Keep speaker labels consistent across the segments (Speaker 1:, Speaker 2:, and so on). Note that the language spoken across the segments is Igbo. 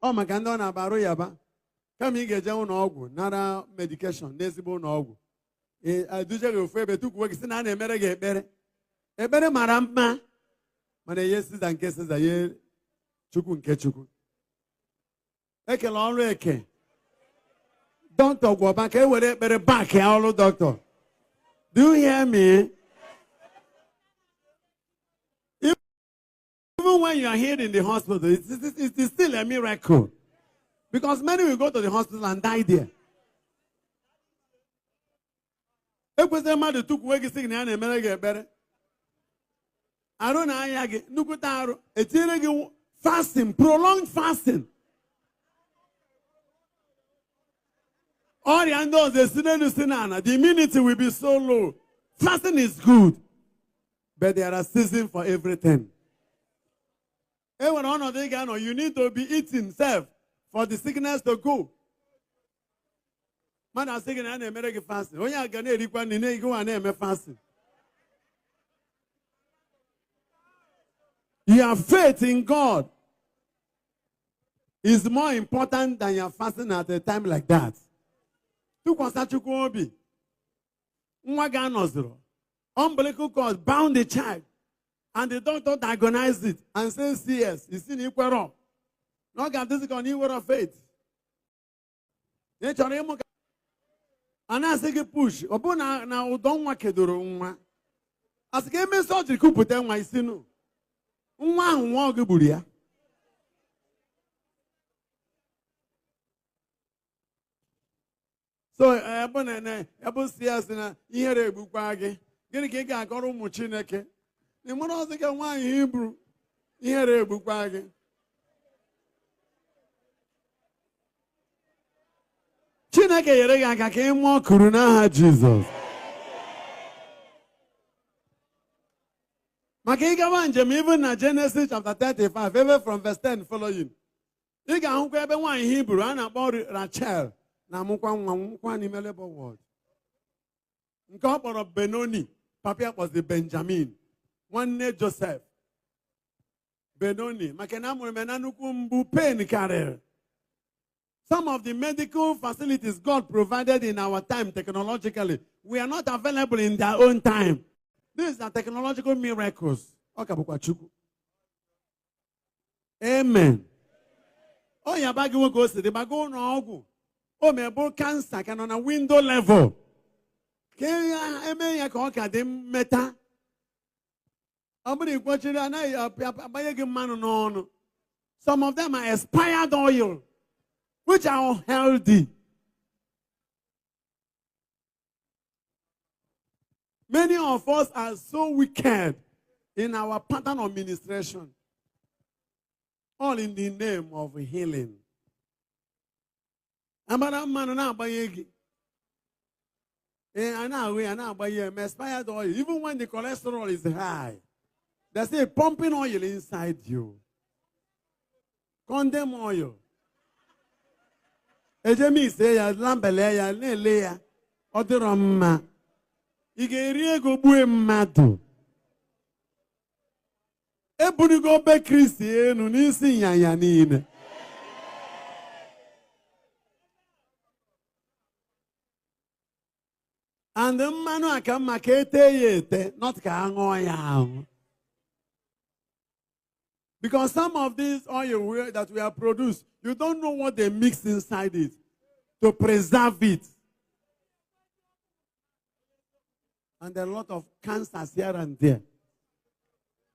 Speaker 1: Ọ maka ndị ọ na-aba arụ yaba. Kama ị ga-eje ụlọ ọgwụ nara medication n'ezigbo ụlọ ọgwụ. Eduje gị ofu ebe tukwuwe gị sị na a na-emere gị ekpere. Ekpere mara mma mana enye Siza nke Siza ye Chukwu nke Chukwu. Ekele ọrụ eke. Dọkịta gwọba ka e were ekpere bak ya ọrụ dọkịta. Do you hear me? Even when you are here in the hospital, it is still a miracle. Because many will go to the hospital and die there. Ekwesịrị mmadụ tukwuwe gị sị gị na ya na-emere gị ekpere. Arụ na anya gị, nnukwute arụ, etinyere gị fasting, prolonged fasting. Ọrịa ndị ọzọ esi n'elu si n'ala, the immunity will be so low. Fasting is good, but there are seasons for everything. E nwere ọnọdụ ị ga-anọ, you need to be eating self for the sickness to go. Mmadụ asị gị na ya na-emere gị fasting, onye a ga na-erikwa nri na gịnwa na-eme fasting. Your faith in God is more important than your fasting at a time like that. Tụkwasị Chukwu obi. Nwa gị anọziri. Umbilical cord bound the child. And the doctor diagnosed it and said CS. Isi na ikwere. Na ọ ga-adịzi ka ọ na iwere faith. Ị chọrọ ịmụ ka a na-asị gị push. Ọ bụrụ na ụdọ nwa kedoro nwa. A sị ka eme sọjiri kupụta nwa isi nụ. Nwa ahụ nwa gị gburu ya. So ebe na ebe si ya sị na ihere egbukwa gị. Gịnị ka ị ga-akọrọ ụmụ Chineke? Ị mụrụ ọzọ ka nwaanyị Hibru ihere egbukwa gị. Chineke nyere gị aka ka ị mụọ kuru n'aha Jizọs. Maka ịgawa njem even na Genesis chapter 35 ebe from verse 10 following. Ị ga-ahụkwa ebe nwaanyị Hibru a na-akpọ Rachel na-amụkwa nwa nwụkwa n'ime labor ward. Nke ọ kpọrọ Benoni, papa ya kpọzi Benjamin, nwanne Joseph. Benoni, maka na amụrụ m na nnukwu mgbu pain karịrị. Some of the medical facilities God provided in our time technologically, we are not available in their own time. These are technological miracles. Ọ ka bụkwa Chukwu. Amen. Ọ ya ba gị nwoke o si dị gbago ụlọ ọgwụ. O mebụ kansa ka nọ na window level. Ka eme ya ka ọ ka dị mmeta. Ọ bụrụ ikwochiri anaghị agbanye gị mmanụ n'ọnụ. Some of them are expired oil, which are unhealthy. Many of us are so wicked in our pattern of ministration, all in the name of healing. Amara mmanụ na-agbanye gị. A na-ahụ ya na-agbanye ya, expired oil, even when the cholesterol is high, they say pumping oil inside you. Condemn oil. Eje ise ya, lambele ya, na-ele ya, ọ dịrọ mma. Ị ga-eri ego gbue mmadụ. Ebunigo obe Kristi enu n'isi ịnyanya niile. And mmanụ a ka mma ka ete ya ete, not ka a ṅụọ ya ahụ. Because some of these oil that we have produced, you don't know what they mix inside it to preserve it. And there are a lot of cancers here and there.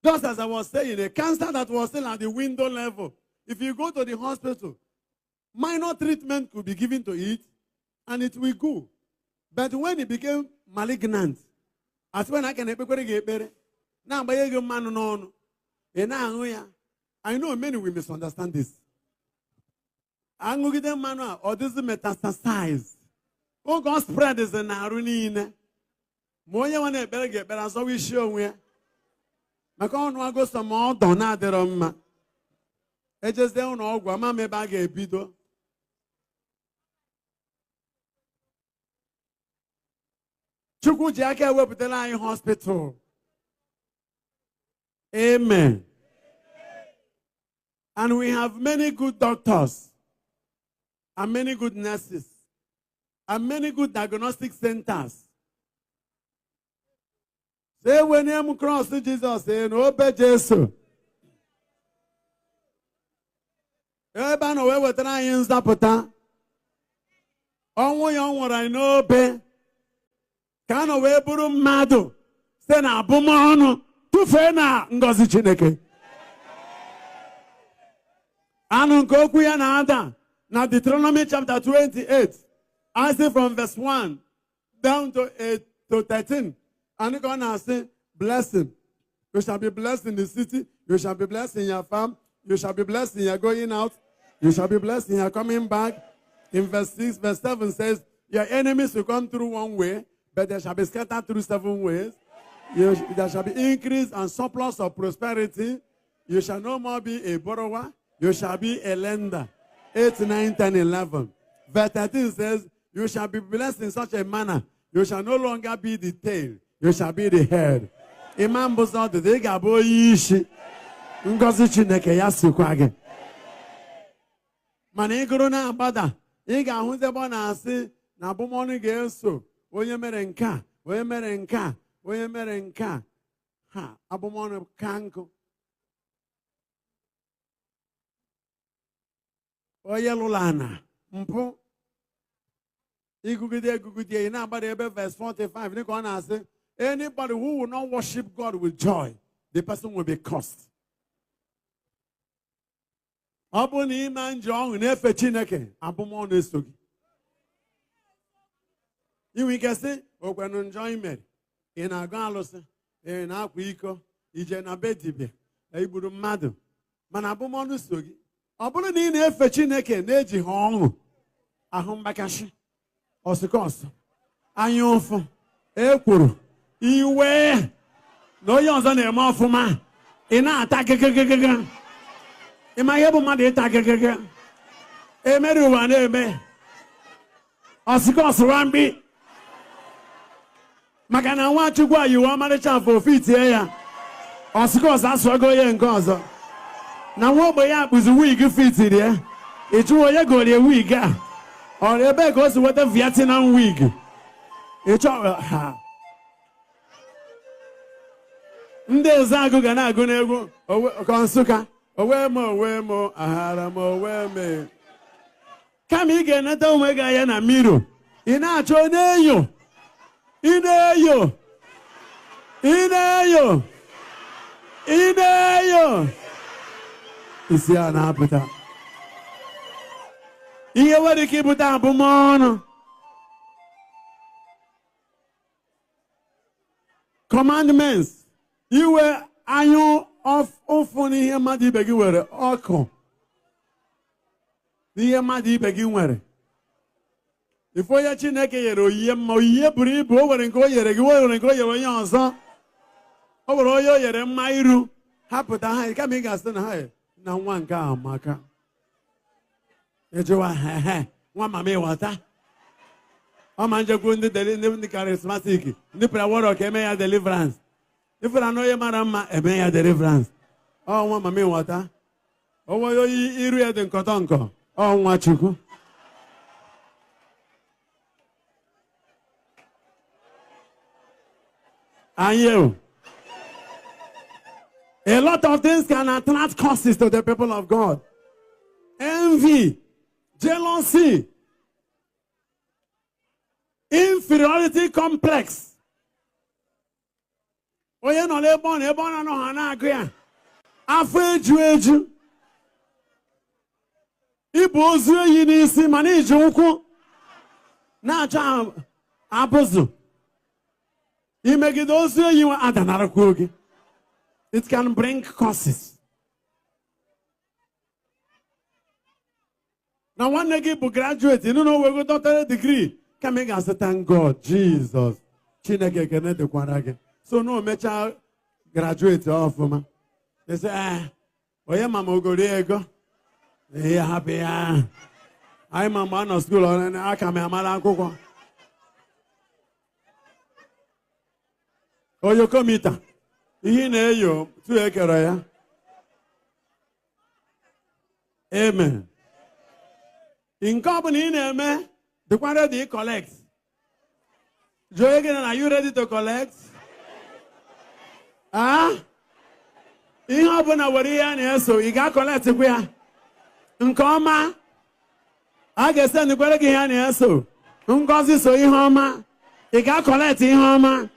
Speaker 1: Just as I was saying, a cancer that was still at the window level, if you go to the hospital, minor treatment could be given to it, and it will go. But when it became malignant, as when I can ekpere, na-agbanye gị mmanụ n'ọnụ, ị na-aṅụ ya. I know many will misunderstand this. Aṅụgide mmanụ a, ọ dịzị metastasize. Oge ọ spread is n'arụ niile. Ma onye nwe na-ekpere gị ekpere azọwa isi onwe ya. Maka ọnụ agụsọ ma ọdọ na-adịrọ mma. Ejezie ụlọ ọgwụ ama m ebe a ga-ebido. Chukwu ji aka ewepụtara anyị hospital. Amen. And we have many good doctors and many good nurses and many good diagnostic centers. Say when m cross Jesus na obe Jesu. Ebe a nọ wee wetara anyị nzapụta. Ọnwụ ya ọ nwụrụ anyị n'obe ka a nọ wee bụrụ mmadụ site na abụmọnụ tụfee na ngọzi Chineke. Anụ nke okwu ya na-ada na Deuteronomy chapter 28, I see from verse 1 down to 8 to 13. And ka ọ na-asị, blessing. You shall be blessed in the city. You shall be blessed in your farm. You shall be blessed in your going out. You shall be blessed in your coming back. In verse 6, verse 7 says, your enemies will come through one way, but they shall be scattered through seven ways. There shall be increase and surplus of prosperity. You shall no more be a borrower. You shall be a lender. 8, 9, 10, 11. Verse 13 says, you shall be blessed in such a manner. You shall no longer be the tail. You shall be the head. Imam bụ sọ ọdịdị, ị ga-abụ onye isi. Ngọzi Chineke ya sikwa gị. Mana ị gụrụ na-agbada, ị ga-ahụzi ebe ọ na-asị na abụmọnụ ga-eso onye mere nke a, onye mere nke a, onye mere nke a. Ha, abụmọnụ ka nkụ. Onye lụrụ ana, mpụ. Igugide egugide, ị na-agbada ebe verse 45 dịka ọ na-asị, anybody who will not worship God with joy, the person will be cursed. Ọ bụrụ na ime nji ọṅụ na-efe Chineke, abụmọnụ eso gị. Inwe ike sị, okwenụ njọ i mere, ị na-agụ alụsị, ị na-akwa iko, ije na be dibịa, igburu mmadụ, mana abụmọnụ so gị. Ọ bụrụ na ị na-efe Chineke na-ejighị ọṅụ, ahụ mgbakasị, ọsịkọsọ, anya ụfụ, ekworo, iwe, na onye ọzọ na-eme ọfụma, ị na-ata gịgịgịgịgị. Ị ma ihe bụ mmadụ ịta gịgịgị? Emere ụwa na-eme ọsịkọsụwa mkpi maka na Nwachukwu a yiwe ọmarịcha afọ ofe itie ya, ọsịkọsụ asụọgo onye nke ọzọ na nwa ogbenye akpụzi wig fitiri ya. Ị jụwa onye gorie wig a, ọ ebe ka o si nweta Vietnam wig? Ị chọrọ ha ndị eze agụ ga na-agụ n'egwu ka Nsụka owe m owe m aghara m owe m. Kama ị ga-eneta onwe gị anya na mirror, ị na-achọ onye enyo, ị na-eyo, ị na-eyo, ị na-eyo, isi a na-apụta. Ihe nwere ike ibute abụmọnụ, commandments, iwe anya ụfụ n'ihe mmadụ ibe gị nwere, ọkụ n'ihe mmadụ ibe gị nwere. Ife onye Chineke nyere oyiye mma, oyiye buru ibu, o nwere nke o nyere gị, o nwere nke o nyere onye ọzọ, o nwere onye o nyere mma iru ha pụta ha, kama ị ga-asị na ha na nwa nke a amaka, ịjụwa ha nwa mama ịwata ọ ma njekwu ndị ndị charismatic, ndị prayer warrior ka eme ya deliverance. Ifere na onye mara mma, eme ya deliverance. Ọ nwa mama ịwata, onwe onye iru ya dị nkọtọ nkọ, ọ nwa Chukwu. Anyị o. A lot of things can attract curses to the people of God. Envy, jealousy, inferiority complex. Onye nọ n'ebe ọ na ebe ọ na-anọ ha na-agụ ya. Afọ eju eju. Ịbụ ozu eyi n'isi mana iji ụkwụ na-achọ abụzụ. Imegide ozu eyi nwa adanarakwa gị. It can bring curses. Na nwanne gị bụ graduate, ịnụ na o wego doctorate degree, kama ị ga-asị, thank God, Jesus, Chineke ekene dịkwara gị. So na o mechaa graduate ọfụma. Ị sị, ee, onye ma ma ogori ego? Ihe hapụ ya. Anyị ma mgbe a nọ school, ọ aka m amara akwụkwọ. Oyokomita, ihe ị na-eyo tu ekere ya. Amen. Nke ọ bụla ị na-eme, dịkwa ready collect. Jụọ onye gị na, "Are you ready to collect?" Ah, ihe ọbụla were ihe a na-eso, ị ga-acollectkwa ya nke ọma. A ga-esendikwere gị ihe a na-eso. Ngọzi so ihe ọma, ị ga-acollect ihe ọma.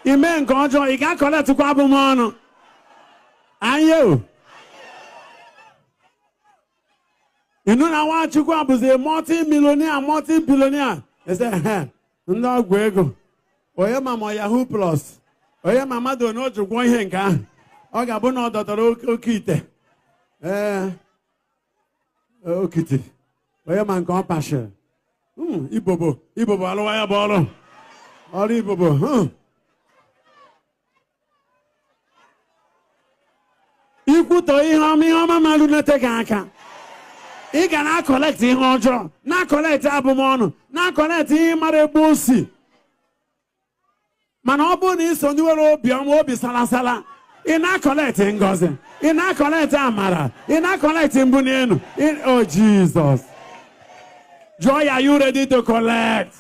Speaker 1: Ime nke ọjọọ, ị ga-acollectkwa abụmọnụ anya o. Ịnụ na Nwachukwu abụzi multi millionaire, multi billionaire. Ese ndị ọgwụ ego, onye ma ma Yahoo Plus, onye ma mmadụ na o ji gwọ ihe nke ahụ, ọ ga-abụ na ọ dọtara oke ite, ee, okiti, onye ma nke ọ pashiri. Ibobo ibobo alụwa ya bụ ọrụ ọrụ ibobo. Ikwutọ ihe ọma, ihe ọma ma runete gị aka. Ị ga na-acollect ihe ọjọọ, na-acollect abụmọnụ, na-acollect ihe mara ebe o si. Mana ọ bụrụ na iso ndị nwere obiọma, obi salasala, ị na-acollect ngọzi, ị na-acollect amara, ị na-acollect mbuli elu. O Jizọs, jụọ ya, "You ready to collect?"